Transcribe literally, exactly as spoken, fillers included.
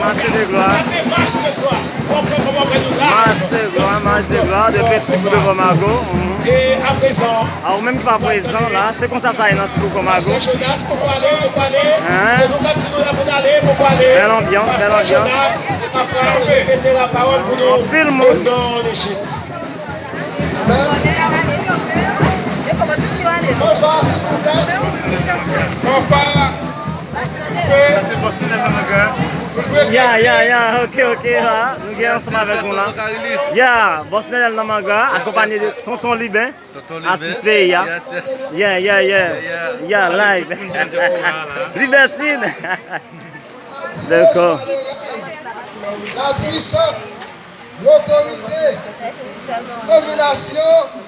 Mache de glwa. Mache de glwa, mache de glwa, de Peti pou de Kòmago. Mhm. A, ou menm ki pa prezan la, se konsa sa ye nan Ti Kou Kòmago. Hein? Bèl anbyans, bèl anbyans. Anpil moun. Fanfa, silvouplè. Fanfa. Ya, ya, ya, ok, ok, ha. Nou gen ansanm avèk nou la. Ya, Bòs Nènèl nan Manga, akonpanye de Tonton Liben, atis peyi a. Yeah, yeah, yeah. Yeah, live. Libertine. Dakò. La puissance, l'autorité, domination.